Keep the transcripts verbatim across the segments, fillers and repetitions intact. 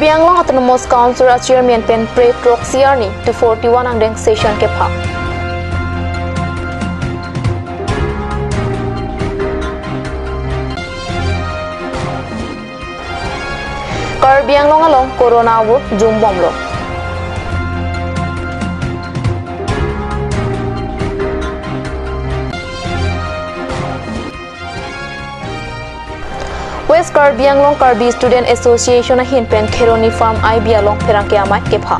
Karbi Anglong Autonomous Council a Chairman pen pre throksi arni two forty-one angdeng session kepha. Karbi Anglong along corona avur jumbomlo. West Karbi Anglong Karbi Student Association ahin pen Kheroni Farm I B along pherangke amei kepha.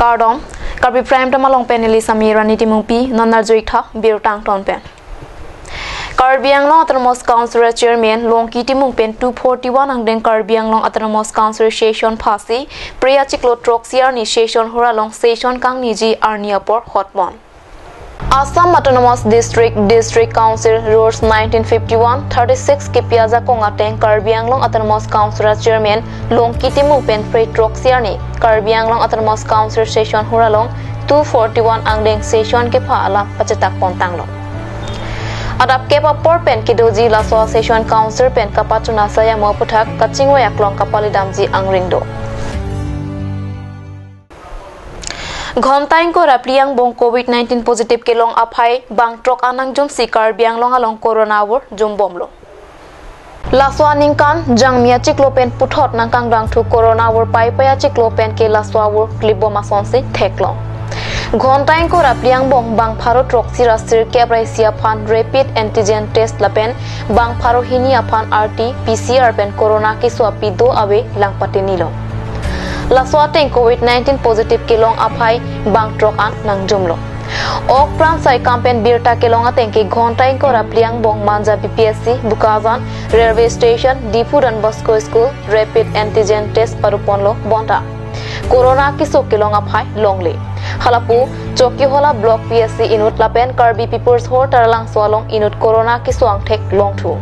Kardom, Karbi Prime Time along pen neli Sami Rani Timungpi, non arjuik tha birta angton pen. Karbi Anglong Autonomous Council Chairman Longki Timung pen two forty-one angdeng Karbi Anglong Autonomous Council session phasi, pre achiklo throksi arni session hall along session kangniji arni apor hotbon. Assam Autonomous District, District Council Rules nineteen fifty-one thirty-six kipi ajakong ateng Karbi Anglong Autonomous Council Chairman Longki Timung pen pre throksi arni Karbi Anglong Autonomous Council session hall along two forty-one angdeng session kepha alam pachetak pontanglo. Adap kep apor pen kedoji laso session council pen kapachun asai amo aputhak kachingvai aklong kapalidamji angring do. Ghonta ingkoi ra phli angbong covid nineteen positive kelong aphai bang throk an nangjumsi Karbi Anglong along corona avur jumbomlo. Laso aningkan Jangmi achiklo pen puthot nangkangdangthu corona avur paipai achiklo pen ke laso avur klipbom asonsi theklong. Ghonta ingkoi ra phli angbong bang pharo throksi ra sirkep ra isi aphan rapid antigen test lapen bang pharo hini aphan R T P C R pen corona keso api do ave langpatinilo. Laso ateng covid nineteen positive kelong aphai bang throk an nangjumlo. Ok pran sai kam pen birta kelong ateng ke Ghonta ingkoi ra phli angbong Manja B P S C, Bokajan, Railway Station, Diphu Don Bosco School, rapid antigen test paruponlo bonta corona keso kelong aphai longle. Halapu Chokihola Block P S C inut lapen Karbi People's Hall Taralangso along inut corona keso angthek longthu.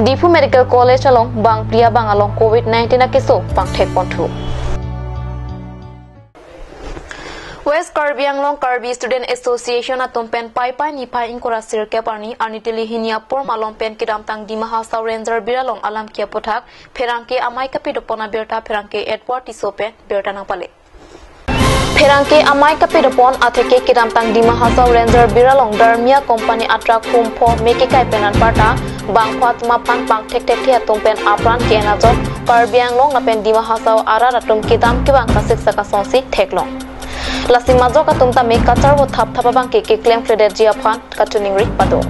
Diphu Medical College along bang phli abang along covid nineteen akeso pangthek ponthu. West Karbi Anglong Karbi Student Association atum pen paipai niphai ingkoi ra sirkep arni arni tili hini apor malom pen kedamtang Dima Hasao Ranger Bir along alam kiaputhak pherangke amei kapi dopon abirta pherangke Edward Tisso pen birta nangpale. Pherangke amei kapi dopon atheke kedamtang Dima Hasao Ranger Bir along Dalmia Company a truck humpho me kekai pen anparta bang pho atum aphan pangthek thekthe atum pen apran ke-en ajok Karbi Anglong lapen Dima Hasao arat atum kedam kevang kasiksak asonsi theklong. Lasi majok atum tame kacharvo thapthap abang ke keklemkledetji aphan kachiningri pado.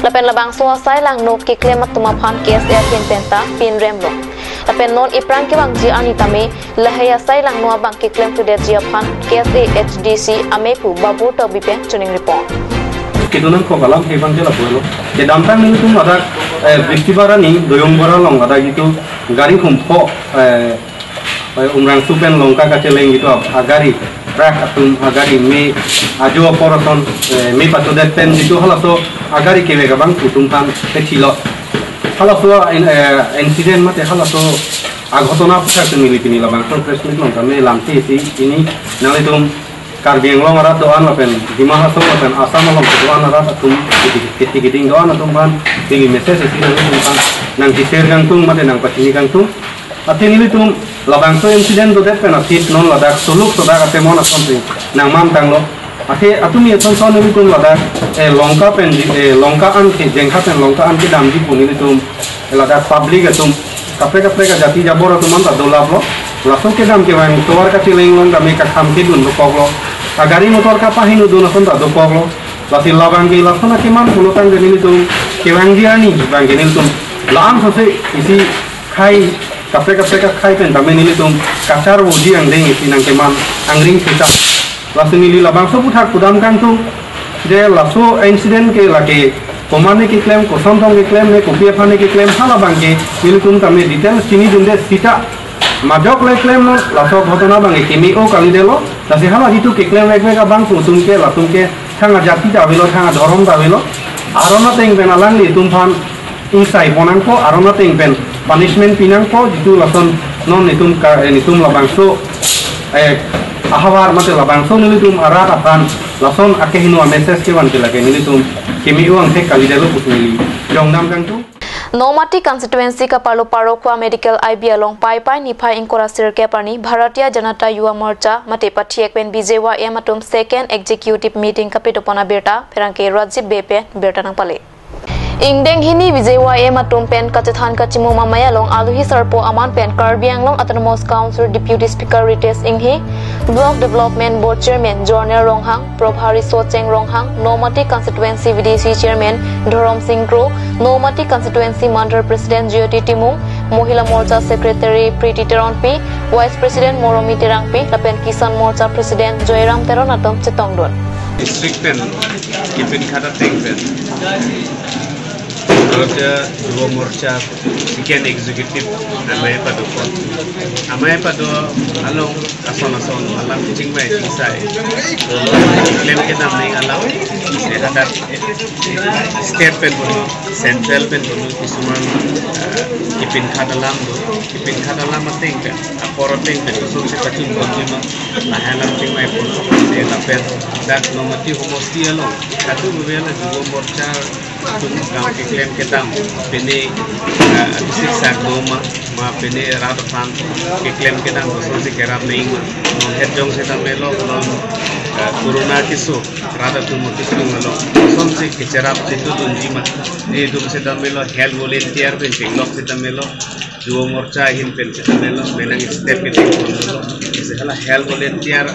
Lapen labangso asai langno keklem atum aphan K S A ahin penta pinremlo. Lapen non ipran kevangji arni tame lahai asai langno abang keklemkledetji aphan K S A H D C amepu Babu Tokbi pen chiningripon. Kedonang kok alam hebang ke lapulo. Kedamtang nelitum ladak, eh, Bistibar arni Doyong Bora along ladak itu gari humpho, eh, eh, Umrangso pen Lanka kacheleng itu ap-, agari, truck atum agari me ajo apor ason, eh, me patodet pen itu halaso agari kevek abang atum aphan pethilo. Halaso in-, eh, incident mate halaso aghotona aputhak neli pini labangso press meet along kami lamthe isi pini nanglitum Karbi Anglong arat do-an lapen Dima Hasao lapen Assam along do-an arat atum kiti kiti kiti do-an atum aphan pini message isi nanglitum aphan nangkeshare kangtung mate nangpachini kangtung. Athe nelitum labangso incident dodet pen asit non ladak soluk sodak atemon ason pen nangmantanglo. Athe atum ye son son nelitum ladak, eh, Lanka pen, eh, Lanka an ke Jengkha pen Lanka an kedamji pu nelitum, eh, ladak public atum kaprek kaprek ajati jabor atum anta dolaplo. Laso kedam kevang tovar kacheleng along tame kakham kedun dokoklo. Agari motor kapahingno dun ason ta dokoklo. Lasi labang ke lason akeman pulotangte nelitum kevangji arni bang ke nelitum la-an sose isi khei kaprek kaprek akhei pen tame nelitum kacharvoji angdeng isi nangkeman angring seta. Lasi neli labangso aputhak pudam kangtung. Je laso incident ke lake komatne keklem, koson tong keklem ne, kopi aphan ne keklem, halabang ke nelitum tame details chinidunde seta. Majok le klemlo, laso ghotona abang ke keme-o kalidetlo. Lasi hala jitu keklem vekvek abang atum ke, latum ke thang ajati ta avelo, thang adhorom ta avelo. Aron ateng pen alanglitum aphan ingsai pon nangpo, aron ateng pen punishment pi nangpo, jitu lason non netum ka, eh, netum labangso, eh, Ahavar mate labangso nelitum arat aphan lason akeheno a-message kevan ke lake nelitum keme-o angthek kalidetlo pusi neli jongdam kangtung. Nomati constituency kaparlo Parokwa Medical I B along Paipai niphai ingkoi ra sirkep arni Bharatiya Janata Yuva Morcha mate pathek pen B J Y M atum second executive meeting kapedopon abirta pherangke Rajib Bey pen birta nangpale. Ingdeng hini B J Y M atum pen kachethan kachimum amei along aluhi sarpo aman pen Karbi Anglong Autonomous Council Deputy Speaker Ritesh Enghi, Block Development Board Chairman Jornel Ronghang, Probhari Socheng Ronghang, Nomati Constituency V D C Chairman Dhorom Singh Kro, Nomati Constituency Mandal President Jyoti Timung, Mohila Morcha Secretary Preeti Teronpi, Vice President Moromi Terangpi, lapen Kisan Morcha President Joyram Teron atum chetongdun. District pen kipinkhata ateng pen Bharatiya Yuva Morcha second executive amei padopon. Amei pado along ason ason alam chingvai chingsai, klem kedam ning alam, eh, hadak state pen bono, central pen bono, kisuman, eh, kipinkhata alam do, kipinkhata alam ateng pen, apor ateng pen kosonsi pachun ponji ma, lahai alam chingvai pon, eh, lapen dak Nomati homosti along, katu bela Yuva Morcha atum kam keklem kedam, pine, eh, siksak do ma, ma pine rat aphan keklem kedam kosonsi kerap ning ma, non het jong setame lo, non, eh, corona keso rat atum keso along kosonsi kecherap chetudunji ma, netum setame lo health volunteer pen chenglok setame lo, Yuva Morcha ahin pen setame lo, menang step meeting pon lo. Isi hala health volunteer,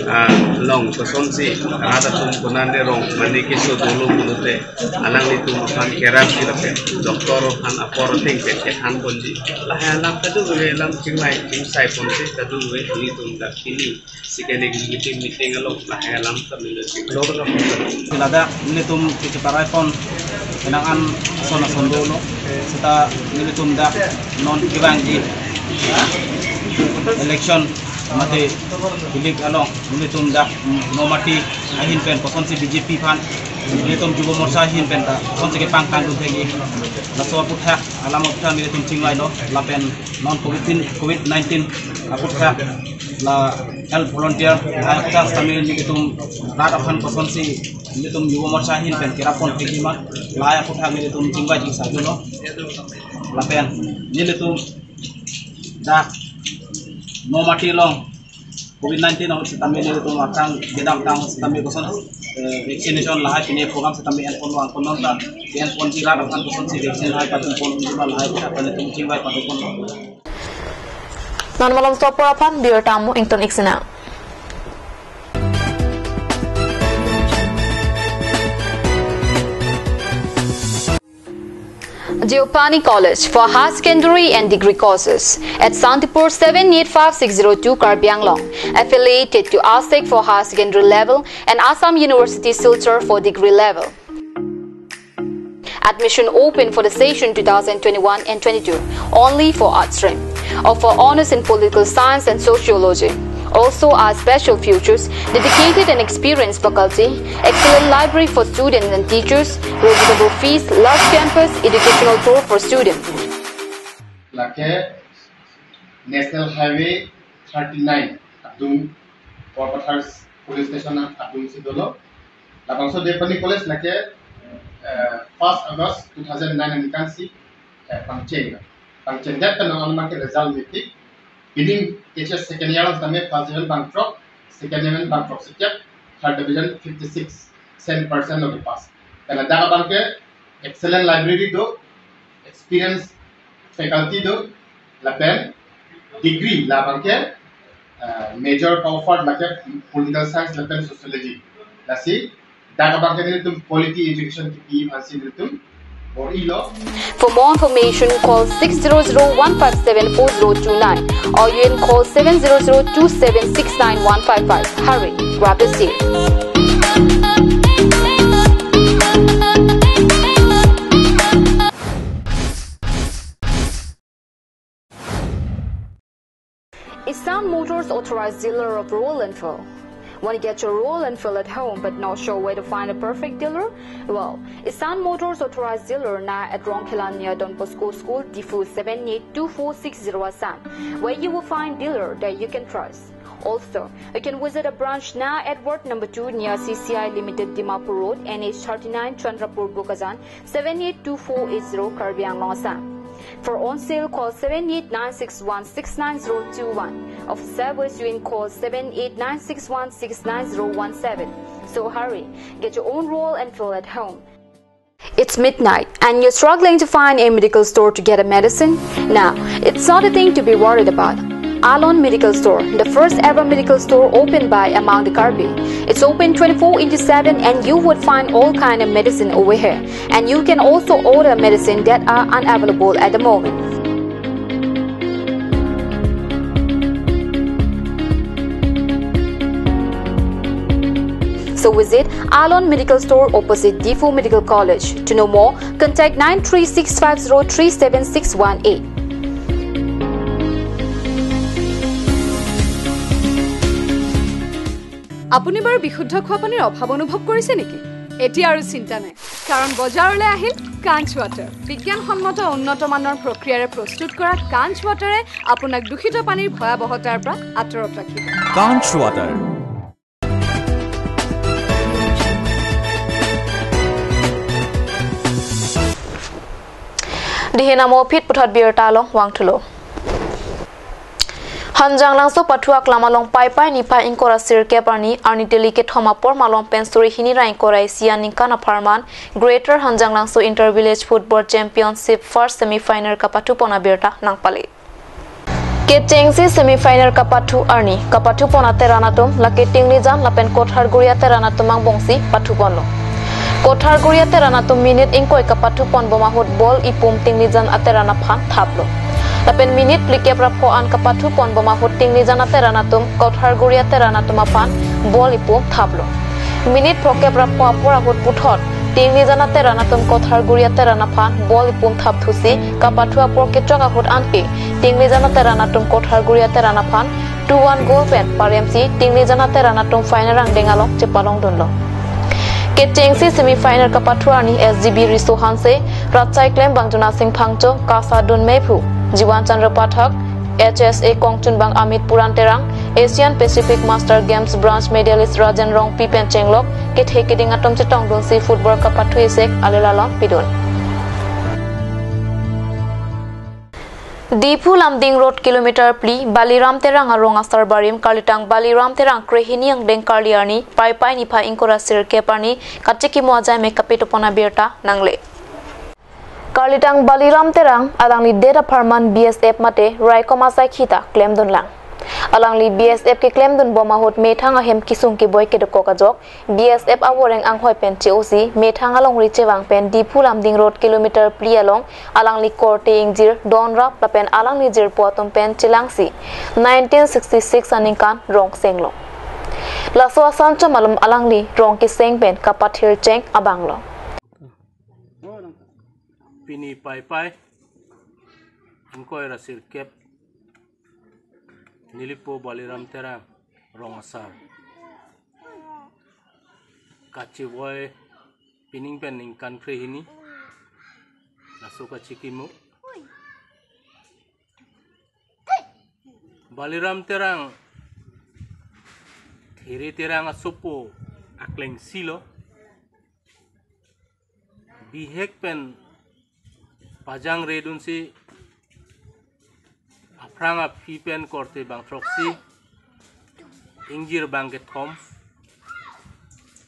ah, along kosonsi rat atum konat de rong mane keso dolo pulote alanglitum aphan kerapji lapen doctor aphan apor ateng pen kethan ponji, lahai alam kadu kave alam chingvai chingsai ponsi kadu kave netum dak pini second executive meeting along lahai alam ta nelitum. Ladak nelitum keparai pon kenang-an ason ason dolo. Seta nelitum dak non kevangji election mate bilik along nelitum dak Nomati ahin pen kosonsi B J P aphan nelitum Yuva Morcha ahin pen ta kosonsi kepangtang dun thekji, laso aphuthak alam aphuthak nelitum chingvailo lapen non covid nineteen, covid nineteen aphuthak la health volunteer lahai aphuthak setame nelitum rat aphan kosonsi nelitum Yuva Morcha ahin pen kerap pon thekji ma, lahai aphuthak nelitum chingvai chingsai dolo. Lapen nelitum dak Nomati along covid nineteen ahut setame nelitum akang kedamtang setame koson, eh, vaccination lahai pine program setame en pon vang pon nonta en ponji, rat aphan kosonsi vaccine lahai padun ponji ma, lahai aphuthak nelitum chingvai padun pon. Non malomso apor aphan birta mo ington ik sinang. Jiopani College for Higher Secondary and Degree Courses at Santipur seven eight five six zero two, Karbi Anglong, affiliated to ASEC for higher secondary level and Assam University Silchar for degree level. Admission open for the session two thousand twenty-one and twenty-two, only for arts stream. Offer honours in political science and sociology. Also, our special features: dedicated and experienced faculty, excellent library for students and teachers, reasonable fees, large campus, educational tour for students. Lake National Highway thirty-nine adung, Borpathar Police Station adungsi dolo. Labangso Jiopani College lake, eh, first August two thousand nine aningkansi, eh, pangcheng. Pangcheng det pen along ke result mepik. Pining H S second year setame first division bangthrok, second division bangthroksikep, third division fifty-six percent lo kepass. Pen ladak abang ke excellent library do, experienced faculty do, lapen degree labang ke, uh, major ka-offer lake political science lapen sociology. Lasi dak abang ke nelitum quality education kipi aphansi nelitum bor-ilo. For more information, call six zero zero one five seven four zero two nine or you can call seven zero zero two seven six nine one five five. Hurry, grab the seat. Isan Motors, authorized dealer of Royal Enfield. Want to get your Royal Enfield at home but not sure where to find a perfect dealer? Well, Isan Motors, authorized dealer now at Rongkhela near Don Bosco School, Diphu seven eight two four six zero, Assam, where you will find dealer that you can trust. Also, you can visit a branch now at Ward number two near C C I Limited, Dimapur Road, N H thirty-nine, Chandrapur, Bokajan, seven eight two four eight zero, Karbi Anglong, Assam. For on sale, call seven eight nine six one six nine zero two one. Or for service, you can call seven eight nine six one six nine zero one seven. So hurry, get your own Royal Enfield at home. It's midnight and you're struggling to find a medical store to get a medicine? Now, it's not a thing to be worried about. Alon Medical Store, the first ever medical store opened by among the Karbi. It's open twenty-four into seven and you would find all kind of medicine over here. And you can also order medicine that are unavailable at the moment. So visit Alon Medical Store opposite Diphu Medical College. To know more, contact nine three six five zero three seven six one eight. আপুনি বাৰু বিশুদ্ধ খোৱা পানীৰ অভাৱ অনুভৱ কৰিছে নেকি? এতিয়া আৰু চিন্তা নাই, কাৰণ বজাৰলৈ আহিল কাঞ্চ ৱাটাৰ। বিজ্ঞানসন্মত উন্নত মানৰ প্ৰক্ৰিয়াৰে প্ৰস্তুত কৰা কাঞ্চ ৱাটাৰে আপোনাক দূষিত পানীৰ ভয়াৱহতাৰ পৰা আঁতৰত ৰাখিব। Kanch Water. Dihena mo phit puthot birta along vangthulo. Hanjanglangso pathu aklam along Paipai niphai ingkoi ra sirkep arni, arni teli kethom apor malom pen suri hini ra ingkoi ra isi aningkan apharman Greater Hanjanglangso Inter Village Football Championship first semi-final kapathupon abirta nangpale. Kechengsi semi-final kapathu arni, kapathupon ateran atum lake Tinglijan lapen Kotharguri ateran atum angbongsi pathuponlo. Kotharguri ateran atum minute ingkoi kapathuponbom ahut ball ipum Tinglijan ateran aphan thaplo. Lapen minute phlikep ra pho an kapathuponbom ahut Tinglijan ateran atum Kotharguri ateran atum aphan ball ipum thaplo. Minute phokep ra pho apor ahut puthot Tinglijan ateran atum Kotharguri ateran aphan ball ipum thapthusi kapathu apor kechok ahut anke Tinglijan ateran atum Kotharguri ateran aphan two one goal pen paremsi Tinglijan ateran atum final angdeng along chepalongdunlo. Kechengsi semi-final kapathu arni S G B Riso Hanse, Ratsai Klembang Jona Sing Phangcho, Kasa Dun Meiphu, Jiwan Chandra Pathak, H S A kongchunbang Amit Puran Terang, Asian Pacific Master Games Bronze Medalist Rajen Rongpi pen chenglok kethe keding atum chetongdunsi football kapathu isek alel alon pidun. Diphu Lumding Road kilometer phli Baliram Terang arong asar barim karlitang Baliram Terang krehini angdeng karli arni Paipai niphai ingkoi ra sirkep arni kachikimo ajai me kapitupon abirta nangle. Karlitang Baliram Terang alangli det apharman B S F mate raikom asaikhi ta klemdunlang. Alangli B S F keklemdunbom ahut methang ahem kesung keboi kedokok ajok B S F avoreng anghoi pen che-osi methang alongri chevang pen Diphu Lumding Road kilometer phli along alangli korte ingjir donrap lapen alangli jirpo atum pen chelangsi nineteen sixty-six aningkan rong senglo. Laso asan chom alom alangli rong keseng pen kapathir cheng abanglo. Pini Paipai ingkoi ra sirkep nelipo Baliram Terang rong asar kachevoi pining pen ningkan krehini laso kachikimo. Baliram Terang Thiri Terang asopo aklengsilo. Bihek pen pajangredunsi aphrang aphi pen korte bang throksi ingjir bang kethom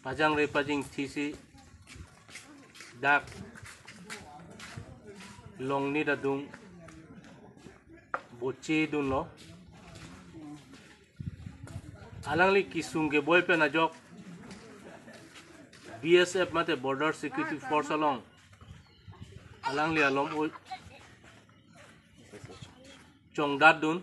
pajangre pajingthisi dak longnit adung bochedunlo. Alangli kesung keboi pen ajok B S F mate Border Security Force along alangli alom o chongdatdun.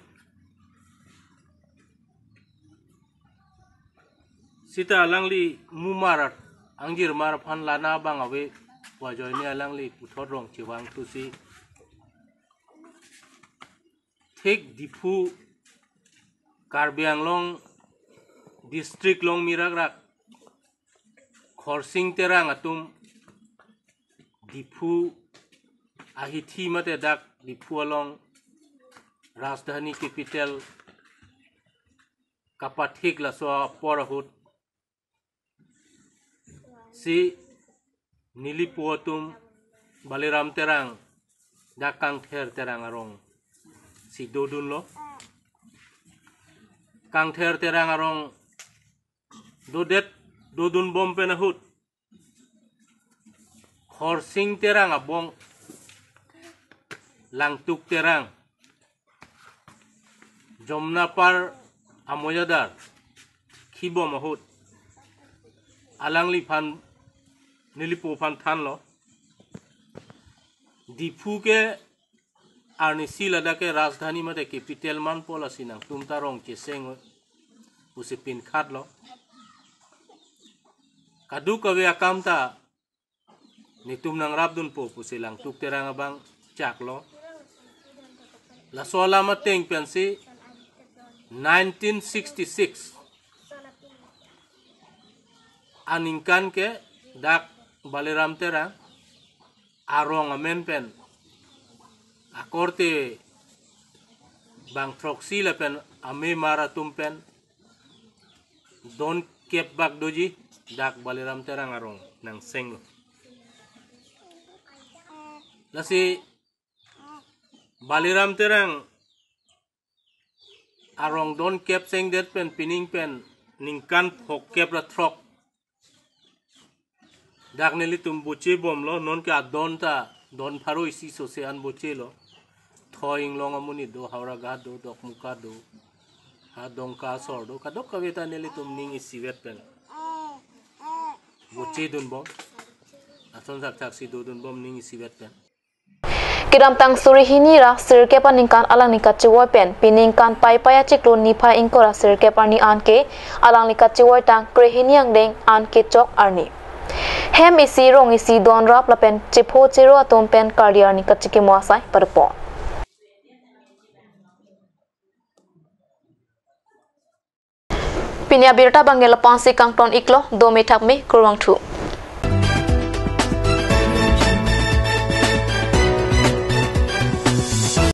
Sita alangli mumar angjirmar aphan lana abang ave, pu ajoine alangli puthot rong chevangthusi thik Diphu Karbi Anglong district along mirak rak Khorsing Terang atum Diphu ahithi mate dak Diphu along Rajdhani capital kapathik laso apor ahut si nelipo atum Baliram Terang dak Kangther Terang arong si dodunlo. Kangther Terang arong dodet dodunbom pen ahut Khorsing Terang abong Langtuk Terang Jomnapar amoyadar khibom ahut alangliphan nelipophan thanlo. Diphu ke arnisi ladak ke rajdhani mate capital manpo, lasi nangtum ta rong cheseng pusi pinkhatlo. Kadokave akam ta netum nangrapdunpo pusi Langtuk Terang abang chaklo. Laso alam ateng pensi nineteen sixty-six aningkan ke dak Baliram Terang arong amen pen akorte bang throksi lapen amemar atum pen don kep bak doji dak Baliram Terang arong nangsenglo. Lasi Baliram Terang arong don kep sengdet pen pining pen ningkan phokep ra throk dak nelitum bochebomlo. Non ke adon ta don pharo isi sose an bochelo. Thoi Inglong amonit do, Howraghat do, Dokmoka do, ha Dongka asor do, kadokave ta nelitum ning isivet pen bochedunbom. Ason saksak si dodunbom ning isivet pen. Kedamtang suri hini ra sirkep aningkan alangli kachevoi pen, piningkan Paipai achiklo niphai ingkoi ra sirkep arni an ke alangli kachevoi tang krehini angdeng an kechok arni. Hem isi rong isi don rap lapen chepho chero atum pen kardi arni kachikimo asai padopon. Pini abirta bangke lapu-an si kangton iklo, dome thakme, kurvangthu.